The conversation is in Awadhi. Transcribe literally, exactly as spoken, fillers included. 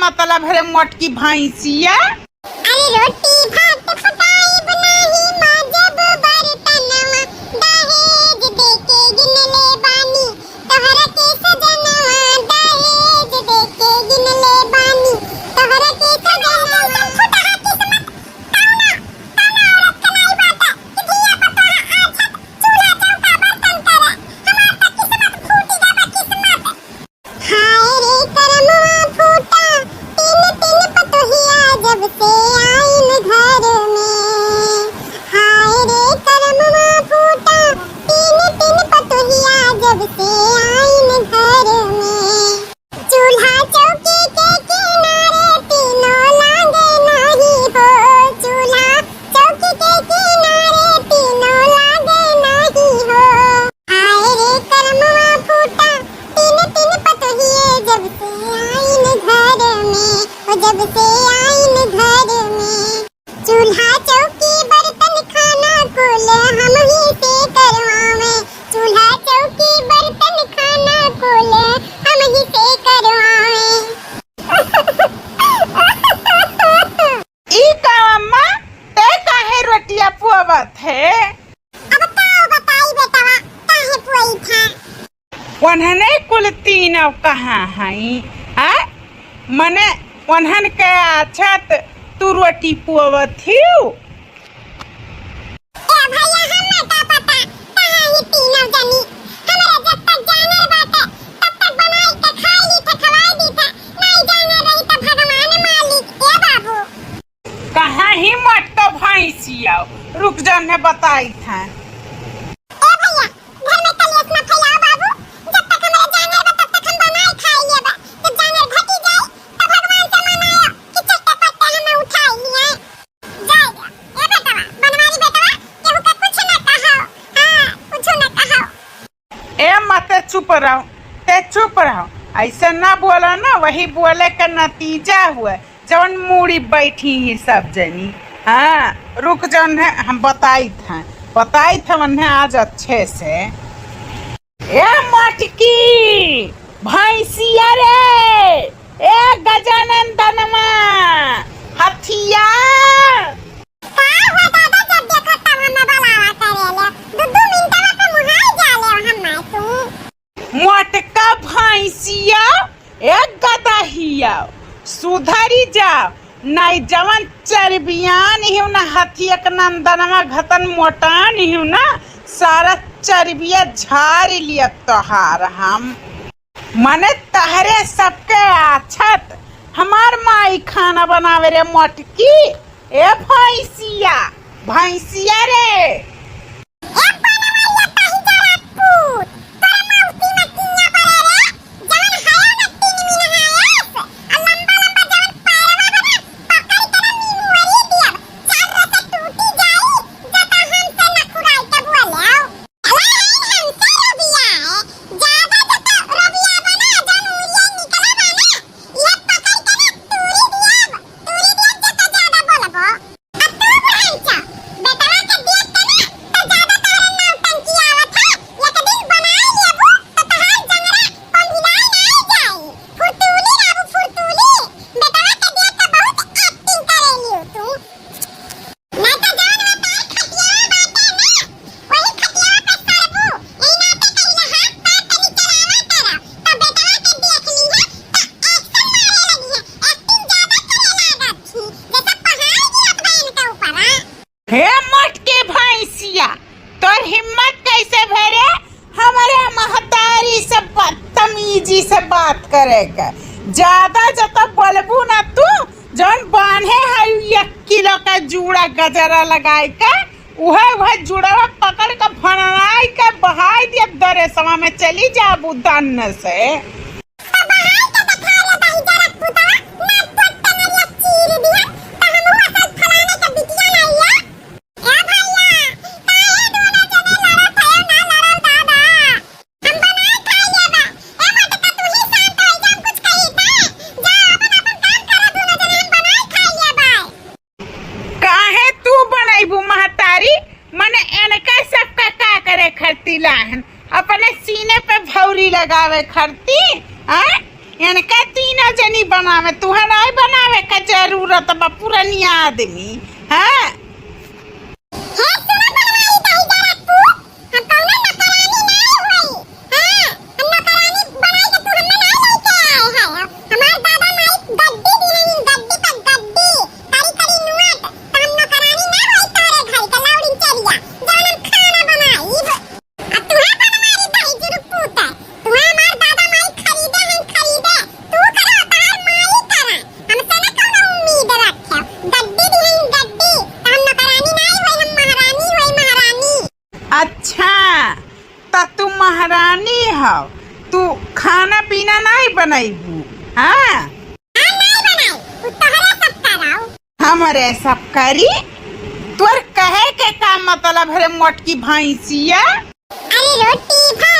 मतलब है रे मोटकी भैंसिया। अरे रोटी भात फुटाइब नाही माजब बर्तनवा, दहेज देके गिनले बानी तोहरा के सजनवा, दहेज देके गिनले बानी तोहरा के सजनवा। फुटहा किस्मत, कौना, कौना औरत के नाई बाटे कि धिया पतोहा आछत चूल्हा चौका बर्तन करे? हमार त किस्मत फूटि गवा किस्मत। हाय रे करमवा फूटा, तीन तीन पतोहिया जब से आइन घर में। हाय रे करमवा फूटा, तीन तीन पतोहिया जब से आइन घर में। चूल्हा चौकी के किनारे तीनों लागे नाही हो, चूल्हा चौकी के किनारे तीनों लागे नाही हो। हाय रे करमवा फूटा, तीन तीन पतोहिए जब से आइन घर में, ओ जब से आइन घर में। चूल्हा चौकी बर्तन खाना कुल हम ही से करवावे, चूल्हा चौकी बर्तन खाना कुल हम ही से करवावे। ई का अम्मा, ते काहे रोटिया पुआवत है? अब का बताई बेटवा, काहे पुआई था? ओन्हने कुल तीनों कहाँ हई? आ? मने ओन्हन के आछत तू रोटी पुअवत हिउ? ए भैया, हमें का पता कहाँ ही तीनों जनी। हमरे जब तक जानर बाटे, तब तक बनाई के खाई ली थे, खवाई दी थे। नहीं जानर रही तो भगवान मालिक। ए बाबू। कहाँ ही मटका भैंसिया? रुक जा, ने बताई थे। ए भैया, घर में कलेश मत फैलाओ बाबू, जब तक हमरे जानर बा, तब तक हम बनाई खाई लेबा। जब जानर घटी जाई, तब भगवान से मनायो कि चट्टे पट्टे हमें उठाई लिए। जाए दो। ए बेटवा, बनवारी बेटवा, केहू का कुछ न कहो। हाँ, कुछ न कहो। ए माँ, ते चुप रहो, ते चुप रहो, ऐसे ना बोला ना, वही बोले का नतीजा हुआ। जवन मूड़ी बैठी ही सब जनी। हाँ, रुक जौन है, हम बताइत हैं, बताइत हैं उन्हें आज अच्छे से। ए मटकी, भैंसिया रे, ए गजानंदनवा, हथिया। का हो दादा, जब देखो तब हमें बुलावा करेले, दू दू मिनटवा पे मुहाई जाले हम तू। मोटका भैंसिया, ए गदहिया, सुधरी जा, नाई जवन चरबियान हिउ ना हथियक नंदनवा घतन मोटान हिउ ना, सारा चरबिया झारि लिया तोहार हम। मने तहरे सबके आछत हमार माई खाना बनावे रे मोटकी, ए भैंसिया, भैंसिया रे। ए बनवैया कहीं जरा पूत, तोर मौसी में किया पड़े रे, जवन हया न तीन मीन हायस, आ लंबा लंबा जवन पैरवा बा ना, पकड़ के ना निमुअरी दियब, चार रस टूटी जाई, जता हमसे नखुराई के बोले। अरे हमसे रबिया है, ज्यादा जता रबिया बना, जन उड़िया निकला बा ना, ये पकड़ के ना तूरी दियब, तूरी दियब जता ज्यादा बोलबो। अब तू बुढ़ाई चा, बेटवा के देख के ना, तो ज्यादा तोहरे नौटंकी आवत है। एक दिन बनाई लेबू, तो तोहार जंगरा पंभिलाई नाई जाई। फुर्तूली बाबू, फुर्तूली। बेटवा के देख के बहुत acting करे लियो तू। ना तो जौन बताई खटिया बाटे ना, वही खटिया पे सड़बू। यही नाते कहिला हाथ पैर तनी चलावा करा, तो बेटवा के देख ली है, तो action मारे लगी है। Acting ज्यादा करे लागत छी, जैसे पहाड़ गिरत बा इनके ऊपर, हाँ? हे मोटके भैंसिया, तोर हिम्मत कैसे भय रे हमरे महतारी से बदतमीजी से बात करे के? ज्यादा जता बोलबू ना तू, जौन बान्हे है एक किलो का जूड़ा गजरा लगाए के, उहे, उहे जुड़वा पकड़ के भनवाई के बहाई दिया दरेसवा में चली जाबू दन्न से। काहे तू बनैबू महतारी? मने एनका सबका का करे खरती लाहन? अपने सीने पे भौरी लगावे खरती? आ? एनका तीनों जनी बनावे, तुहे नाई बनावे का जरूरत बा, पुरनिया आदमी। हाँ। हे सुनो बनवारी दाई जरा तू, हम कौनो नौकरानी नाई होई। हाँ, हम नौकरानी बनाई के तू हमें नाई लेके आए है। हमार दादा माई गद्दी दिहन, गद्दी पे गद्दी, करी करी नोट, तो हम नौकरानी ना होई तोरे घर के लौड़ी चेरिया, जवन हम खाना बनाई। आ तुहे बनवारी दाई जुरुक पूत, तुहे हमार दादा माई खरीदे हैं, खरीदे। तू करा, तोहार माई करा। हमसे ना कौनो उम्मीद रखे। गद्दी दिहन गद्दी, त हम नौकरानी नाई होई, हम महारानी होई, महारानी। अच्छा, त तू महारानी हव, तू खाना पीना नाई बनैबू? हाँ? हाँ, नाई बनाई, तू तोहरे सब कराओ। हमरे सब करी? तोर कहे के का मतलब है रे मोटकी भैंसिया? अरे रोटी भात